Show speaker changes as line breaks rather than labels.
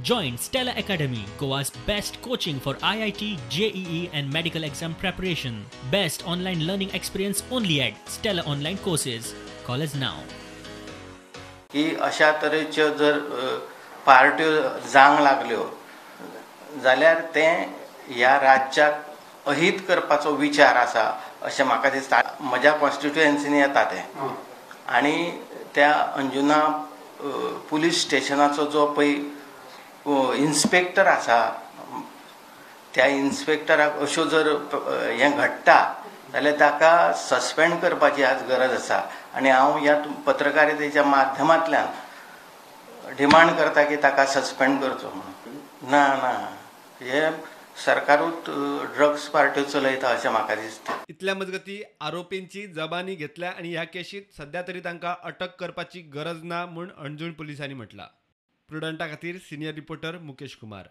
Join Stella Academy, Goa's best coaching for IIT, JEE and medical exam preparation. Best online learning experience only at Stella Online Courses. Call us now.
की अशा तरेच्यो जर पार्ट्यो जावंक लागल्यो जाल्यार तें ह्या राज्याक अहीत करपाचो विचार आसा अशें म्हाका दिसता. म्हज्या कॉन्स्टिट्युएन्सीनी येता तें आनी त्या अंजुना पुलीस स्टेशनाचो जो पळय इन्स्पेक्टर आसा त्या इन्स्पेक्टराक अश्यो जर हें घडटा जाल्यार ताका सस्पेंड करपाची आज गरज आसा. आनी हांव ह्या पत्रकारितेच्या माध्यमांतल्यान डिमांड करता की ताका सस्पेंड करचो म्हणून. ना ना, हे सरकारूच ड्रग्स पार्ट्यो चलयता अशें म्हाका दिसता.
इतल्या मजगती आरोपींची जबानी घेतल्या आनी ह्या केशीत सध्या तरी तांकां अटक करपाची गरज ना म्हूण अंजूण पुलिसांनी म्हटलां. प्रुडंटा खातीर सिनियर रिपोर्टर मुकेश कुमार.